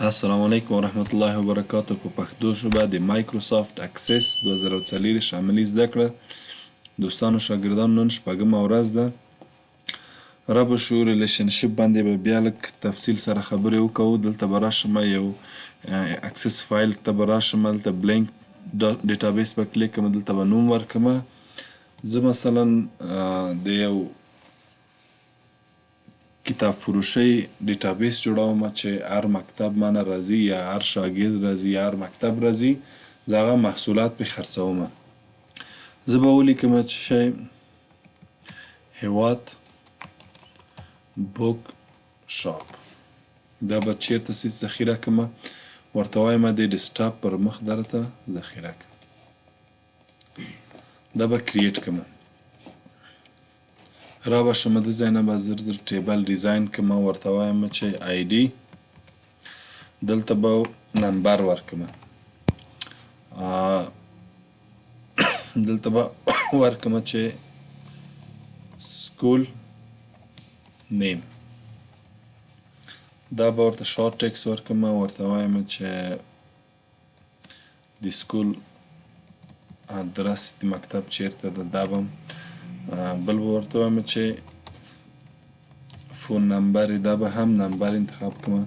السلام علیکم ورحمت الله وبرکاته په پښتو ژبه د مایکروسافټ اکسس 2024 عملي زده کړه. دوستانو شاګردانو، نن شپږمه ورځ ده. رب شو ریلیشنشپ باندې به بیا لږ تفصیل سره خبرې وکړو. دلته به راشم، یو اکسس فایل ته به راشم، دلته بلینک ډیټابیس به کلیک کړم، دلته به نوم ورکړم. زه مثلا د یو کتاب فروشۍ ډیټابیس جوړوم چې هر مکتب مانه راځي یا هر شاګرد راځي یا هر مکتب راځي، زه هغه محصولات پې خرڅوم. زه به ولیکم چې شی هیواد بوک شاپ، دا به چیرته سي ذخیره کړم؟ ورته وایم د ډیسکټاپ پر مخ درته ذخیره کړم. دا به کریټ کړم، را به شم د ځای نه به زر زر ټیبل ډیزاین کړم. ورته وایم چې آی ډي، دلته به نمبر ورکړم، دلته به ورکړم چې سکول نیم، دا به ورته شارټ ټیکس ورکړم. ورته وایم چې د سکول ادرس د مکتب چیرته ده. دا به بل به ورته وایم چې فون نمبر، دا به هم نمبر انتخاب کړم.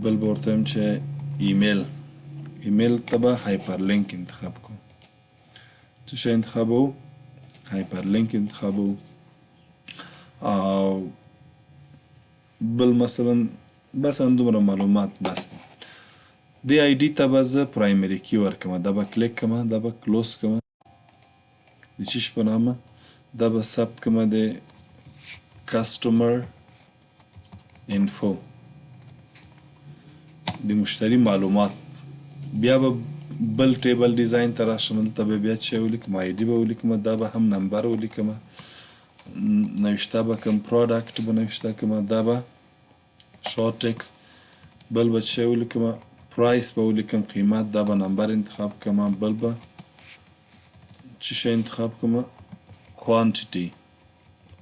بل به ورته وایم چې ایمیل، ایمیل ته به هایپر لینک انتخاب کوم. څه شی انتخابو؟ هایپر لینک انتخابو. او بل مثلا بس همدومره معلومات بس دی. دې آی ډي ته به زه پرایمري کی ورکړم، دا به کلیک کړم، دا به کلوز کړم. د چیش په نامه دا به ثبت کړم؟ د کسټمر انفو، د مشتری معلومات. بیا به بل ټیبل ډیزاین ته راشم، دلته به بیا څه ولیکم؟ آی ډي به ولیکم، دا به هم نمبر ولیکم، نوشته به کوم پروډکټ به نوشته کوم، دا به شارټ ټیکس. بل به څه ولیکم؟ پرایس به ولیکم، قیمت، دا به نمبر انتخاب کوم. بل به څه شی انتخاب کوم؟ کوانټیټي،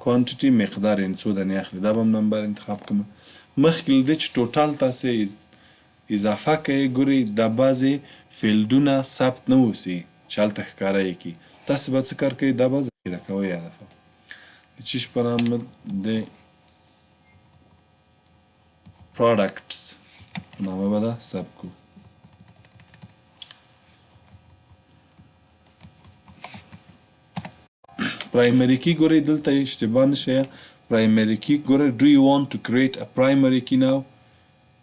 کوانټیټي مقدار، یعنی څو دانې اخلي، دا به هم نمبر انتخاب کوم. مخکې له دې چې ټوټال تاسې اضافه کوئ، ګورئ دا بعضې فیلډونه ثبت نه اوسي چې هلته ښکاره یې کړي. تاسې به څه کار کوئ؟ دا به ذخیره کوئ هدفه د چیش په نامه؟ د پراډکټس په نامه به دا ثبت کو. پرایمري کی ګورئ، دلته اشتباه نشي. پرایمري کی ګورئ، do you want to create a primary key now؟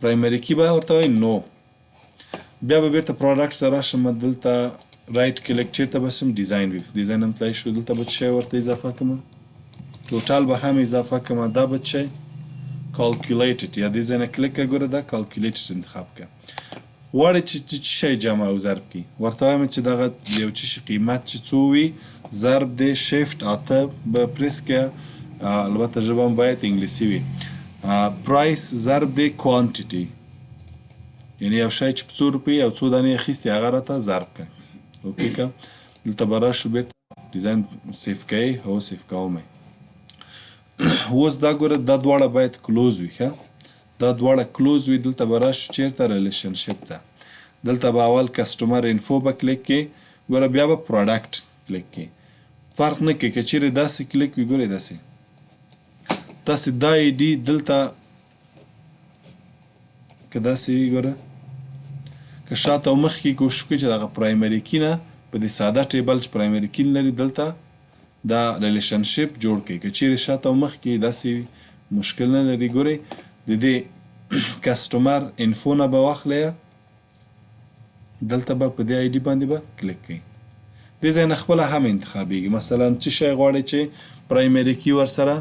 پرایمري کی به ورته وایي نو. بیا به بیرته پروډکټ سره راشم، دلته رایټ کلیک، چیرته به شم؟ ډیزاین ویو، ډیزاین هم تلای شو. دلته به څه ورته اضافه کړم؟ ټوټال به هم اضافه کړم. دا به څه؟ کالکولیټډ، یا دې ځای نه کلیک کړه، ګوره دا کالکولیټډ انتخاب کړه. غواړي چې څه شی جمع او ضرب کړي؟ ورته وایم چې دغه یو څه شي قیمت چې څو وي ضرب دی شیفت 8 به پریس کړه. البته ژبه هم باید انګلیسي وي. پرایس ضرب دی کوانټیټي، یعنی یو شی چې په څو روپۍ او څو دانې اخیستې هغه راته ضرب کړه. اوکی که دلته به راشو بیرته ډیزاین سیف کوي، هو سیف کوم. اوس دا ګوره، دا دواړه باید کلوز وي. ښه، دا دواړه کلوز وي. دلته به راشو چیرته؟ ریلیشنشپ ته. دلته به اول کسټمر انفو به کلیک کې، ګوره بیا به پروډکټ کلیک کې. فرق نه کوي که چیرې داسې کلیک وي. ګورئ داسې تاسې دا ای ډي دلته که داسې وي، ګوره که شاته او مخکې کوشش وکړئ چې دغه پرایمري کی نه په دې ساده ټیبل چې پرایمري کی نه لري دلته دا ریلیشنشپ جوړ کړئ. که چیرې شاته او مخکې داسې وي مشکل نه لري. ګورئ د دې کسټمر انفو نه به واخلئ، دلته به په دې آی ډي باندې به کلیک کړئ. دې ځای نه خپله هم انتخابیږي، مثلا څه شی غواړئ چې پرایمري کی ورسره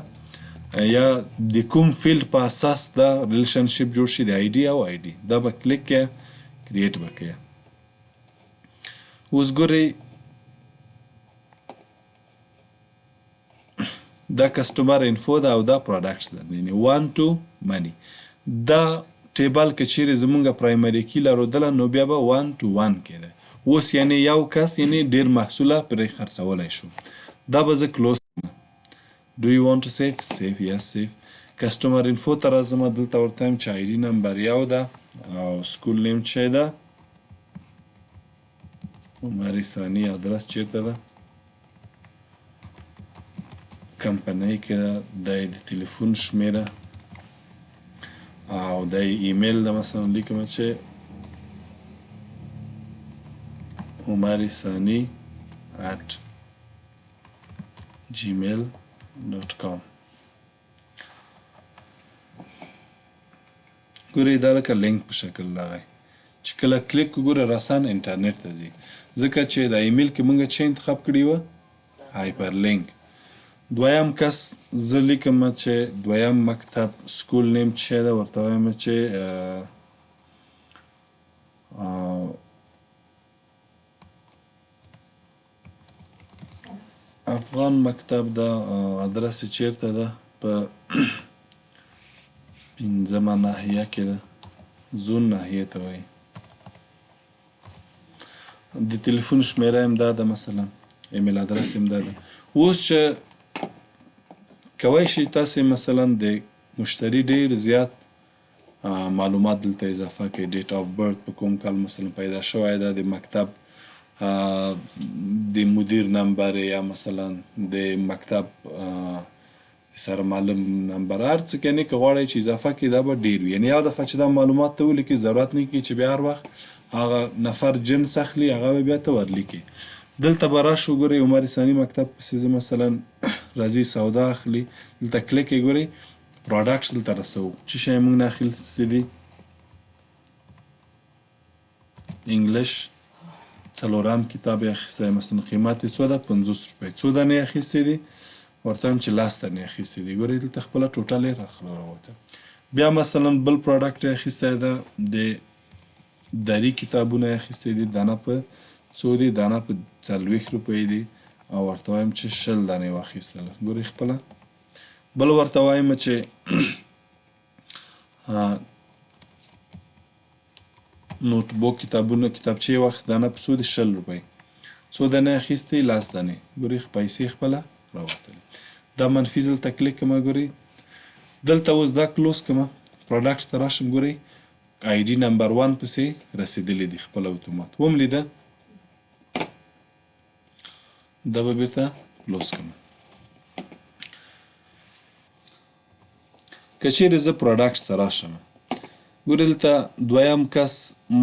یا د کوم فیلډ په اساس دا ریلیشنشپ جوړ شي، د آی ډي او آی ډي. دا به کلیک کړئ، کریټ به کړئ. اوس ګورئ دا کسټمر انفو ده او دا پروډکټس ده، یعنی 1 ټو منی. دا ټیبل که چیرې زمونږ پرایمري کی لرودله نو بیا به 1 ټو 1 کېده. اوس یعنی یو کس یعنی ډیر محصوله پرې خرڅولی شو. دا به زه کلوز کړم. Do you want to save؟ Save، yes save. کسټمر انفو ته راځم، دلته ورته وایم چې آی ډي نمبر 1 ده، او سکول نیم څه ده؟ عمر ثاني. ادرس چیرته ده؟ کمپنۍ کې ده. د تلیفون شمیره او د ایمیل ده. مثلا لیکم چې عمر ثاني @gmail.com. ګورئ، دا لکه لینک په شکل راغی چې کله کلیک وګوره راسان انټرنیټ ته ځي، ځکه چې دا ایمیل کې مونږ چې انتخاب کړی و هایپر لینک. دویم کس زه لیکم چې دویم مکتب سکول نیم چې ده، ورته وایم چې افغان مکتب ده. ادرس چیرته ده؟ په پنځمه ناحیه کې ده، زون ناحیه ته وایي. د تلیفون شمیره هم دا ده، مثلا ایمیل ادرس هم دا ده. اوس چې کوی شئ تاسې مثلا د مشتری ډیر زیات معلومات دلته اضافه کړئ. ډیټ اف برث، په کوم کال مثلا پیدا شوی ده، د مکتب د مدیر نمبر یا مثلا د مکتب سره معلم نمبر، هر څه کې که غواړئ چې اضافه کړئ دا به ډیر وي. یعنی یو دفعه چې دا معلومات ته ولیکې، ضرورت نه کیږي چې بیا هر وخت هغه نفر جنس اخلي هغه به بیا ته ورلیکې. دلته به راشو، ګورئ عمر ثاني مکتب پسې زه مثلا راځي سودا اخلي، دلته کلیک یې ګورئ پروډکټس دلته رسوو. څه شی موږ نه اخیستي دي؟ انګلیش څلورم کتاب یې اخیستی، مثلا قیمت یې څو ده؟ 50 روپۍ. څو دانې یې اخیستي دي؟ ورته وایم چې 10 دانې اخیستي دي. ګورئ دلته خپله ټوټل یې راوته. بیا مثلا بل پروډکټ یې اخیستی ده، د دري کتابونه یې اخیستي دي، دانه په څو دي؟ دانه په 40 روپۍ دي او ورته وایم چې 20 دانې واخیستله. ګورئ خپله بل ورته وایم چې نوټ بوک کتابونه کتابچې یې واخیست، دانه په څو دي؟ 20 روپۍ. څو دانې اخیستې؟ 10 دانې. ګورئ پیسې خپله راوتلې. دا منفي دلته کلیک کړم، ګورئ دلته اوس دا کلوز کړم، پروډکټس ته راشم، ګورئ آی ډي نمبر 1 پسې رسېدلي دي خپله اتومات. وم لیده؟ دا به بیرته کلوز کړم. که چیرې زه پروډکټس ته راشم، ګورئ دلته دویم کس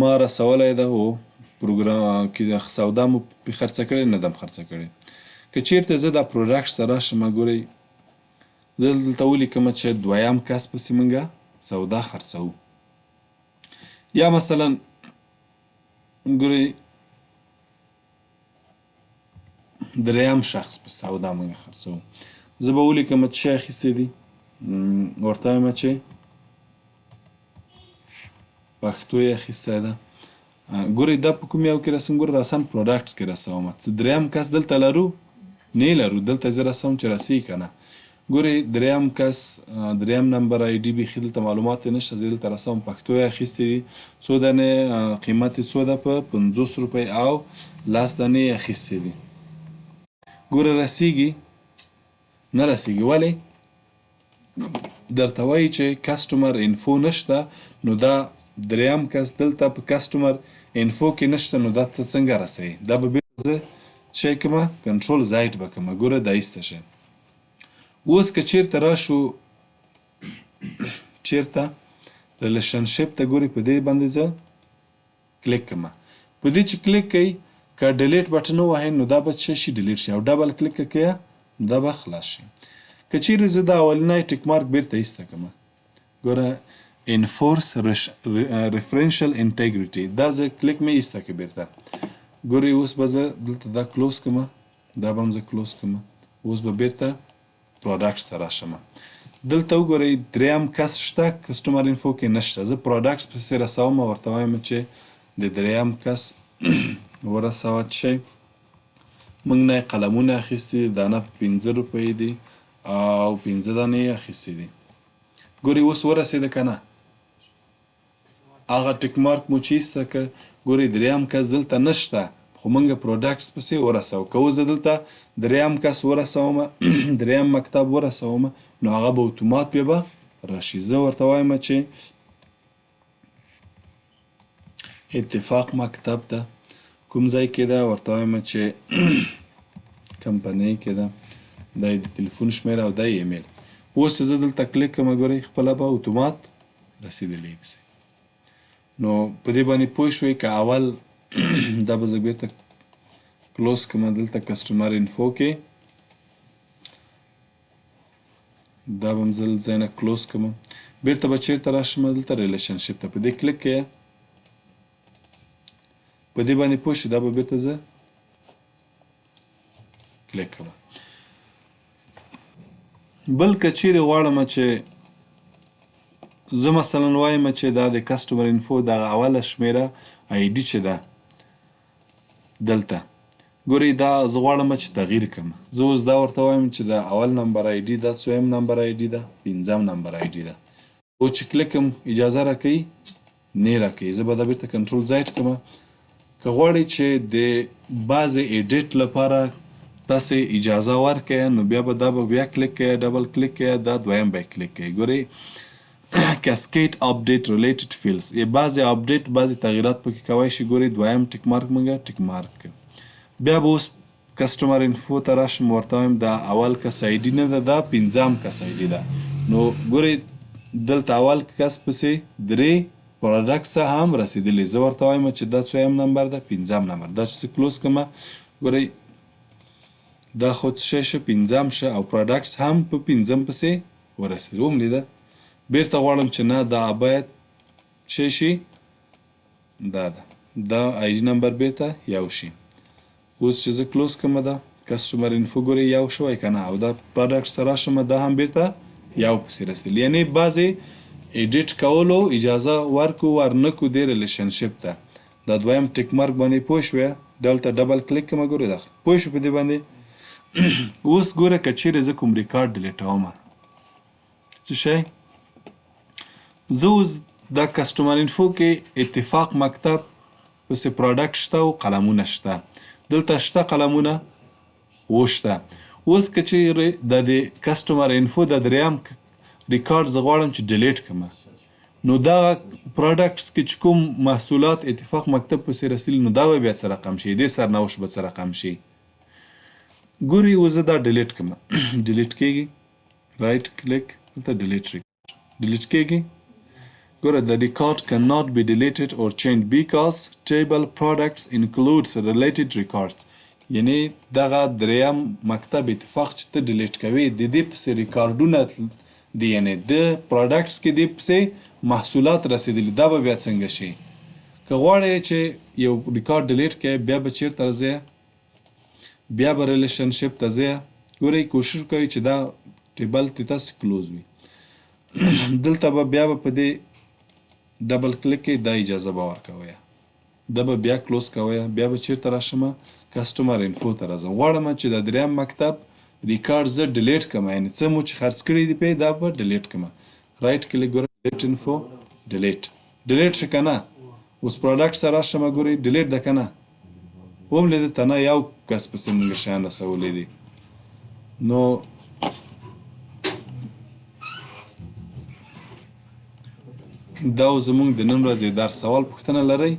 ما رسولی ده او پروګرام کې سودا مو پرې خرڅه کړې نه ده خرڅه کړې. که چیرته زه دا پروډکټس ته راشم، ګورئ زه دلته ولیکم چې دویم کس پسې مونږه سودا خرڅوو، یا مثلا ګورئ دریم شخص په سودا مونږ خرڅوو. زه به ولیکم چې څه اخیستي دي، ورته وایم چې پښتو یې اخیستی ده. ګورئ دا په کوم یو کې رسم؟ ګورئ راسم پروډکټس کې رسوم. څه دریم کس دلته لرو؟ نه لرو. دلته زه رسوم چې رسي که نه. ګورئ دریم کس، دریم نمبر آی ډي بیخي دلته معلومات یې نشته، زه دلته رسوم. پښتو یې اخیستې دي، څو دانې، قیمت یې څو ده؟ په 50 روپۍ او 10 دانې یې اخیستې دي. ګوره رسیږي؟ نه رسیږي. ولې؟ درته وایي چې کسټمر انفو نشته، نو دا دریم کس دلته په کسټمر انفو کې نشته، نو دا ته څنګه رسوي؟ دا به بیرته زه چه کړم؟ کنټرول زایډ به کړم. ګوره دا ایسته شه. اوس که چیرته راشو چیرته ریلیشنشپ ته، ګوري په دې باندې زه کلیک کړم، په دې چې کلیک کړئ که ډیلیټ بټن ووهئ نو دا به څه شي؟ ډیلیټ شي، او ډبل کلیک کړئ نو دا به خلاص شي. که چیرې زه دا اولنی ټیک مارک بیرته ایسته کړم، ګوره انفورس ریفرنشل انټیګریټي، دا زه کلیک مې ایسته کړ بیرته. ګورئ اوس به زه دلته دا کلوز کړم، دا به هم زه کلوز کړم. اوس به بیرته پروډکټس ته راشم. دلته وګورئ دریم کس شته کسټمر انفو کې؟ نشته. زه پروډکټس پسې رسوم، ورته وایم چې د دریم کس ورسوه. چې موږ نه قلمونه اخیستي دي، دانه په 5 روپۍ دي او 5 دانې یې اخیستي دي. ګورئ اوس ورسېده که نه؟ هغه ټیک مارک مو چې ایسته که، ګورئ دریم کس دلته نشته، خو مونږ پروډکټس پسې ورسوو. که اوس زه دلته دریم کس ورسوم، دریم مکتب ورسوم، نو هغه به اتومات بیا به راشي. زه ورته وایم چې اتفاق مکتب ده، کوم ځای کې ده؟ ورته وایم چې کمپنۍ کې ده. دا یې د تلیفون شمېره او دا یې ایمیل. اوس چې زه دلته کلیک کوم، ګورئ، خپله به اتومات رسېدلی پسې. نو په دې باندې پوه شوئ که اول دا به زه بیرته close کړم. دلته customer info کې دا به زه له ځای نه close کړم، بیرته به چیرته راشم؟ دلته relationship ته په دې کلیک کړئ. په دې باندې پوه شئ، دا به بیرته زه کلیک کړم. بل که چیرې غواړم چې زه مثلا وایم چې دا د customer info دغه اوله شمیره ID چې ده، دلته ګورئ، دا زه غواړم چې تغییر کړم. زه اوس دا ورته وایم چې دا اول نمبر ID دا څویم نمبر ID ده؟ پنځم نمبر ID ده. او چې کلیک کوم، اجازه راکوي؟ نه راکوي. زه به دا بیرته control Z کړم. که غواړئ چې د بعضې edit لپاره تاسې اجازه ورکړئ، نو بیا به دا به بیا کلیک کړئ، double click کړئ، دا دویم به کلیک کړئ. ګورئ، cascade update related fields، یې بعضې update، بعضې تغییرات پکې کوی شي. ګورئ، دویم tick mark مونږه tick mark کړ. بیا به اوس customer info ته راشم، ورته وایم دا اول کس ID نه ده، دا پنځم کس ID ده. نو ګورئ، دلته اول کس پسې درې products هم رسیدلی. زه ورته وایم چې دا څویم نمبر ده؟ پنځم نمبر. دا چې close کړم، ګورئ، دا خو څه شی شو؟ پنځم شه او products هم په پنځم پسې ورسېد. وم لیده؟ بیرته غواړم چې نه، دا باید شی شي، دا ده، دا ID نمبر بیرته یو شي. اوس چې زه close کړم دا customer info، ګورئ، یو شوی که نه؟ او دا product سره راشم، دا هم بیرته یو پسې رسېدل. یعنی بعضې edit کولو اجازه ورکو ور نکو دې relationship ته. دا دویم tick mark باندې پوه شوې؟ دلته double click کوم، ګورئ، دا پوه شو په دې باندې. اوس ګوره، که چیرې زه کوم ریکارډ delete وم، څه شی، زه اوس دا customer info کې اتفاق مکتب پسې product شته او قلمونه شته. دلته شته قلمونه وشته. اوس که چیرې د دې customer info د دریم ریکارډ زه غواړم چې delete کړم، نو دا products کې چې کوم محصولات اتفاق مکتب پسې رسېدلي، نو دا به بیا څه رقم شي؟ دې سرنوشت به څه رقم شي؟ ګوري، اوس زه دا delete کړم، delete کیږي؟ right click، دلته delete، delete کیږي؟ ګوره، the record cannot be deleted or changed because table products includes related records. یعنی دغه دریم مکتب اتفاق چې ته delete کوي، د دې پسې ریکارډونه دی، یعنی د products کې دې پسې محصولات رسیدلي، دا به بیا څنګه شي؟ که غواړئ چې یو ریکارډ delete کړئ، بیا به چیرته ځئ؟ بیا به relationship ته ځئ. ګورئ، کوشش کوئ چې دا table ته تاسو close وي. دلته به بیا به په دې double click کې دا اجازه به ورکوي، دا به بیا close کوي. بیا به چیرته راشم؟ customer info ته راځم. غواړم چې د دریم مکتب ریکارډ زه delete کړم، یعنی څه مو چې خرڅ کړي دي پې، دا به delete کړم. right click، ګوره، delete info، delete. delete شو که نه؟ اوس product سره راشم، ګورئ، delete ده که نه؟ وم لیده؟ تنها یو کس پسې مونږ شیان رسولي دي. نو دا و زمونږ د نن ورځې درس. سوال پوښتنه لرئ؟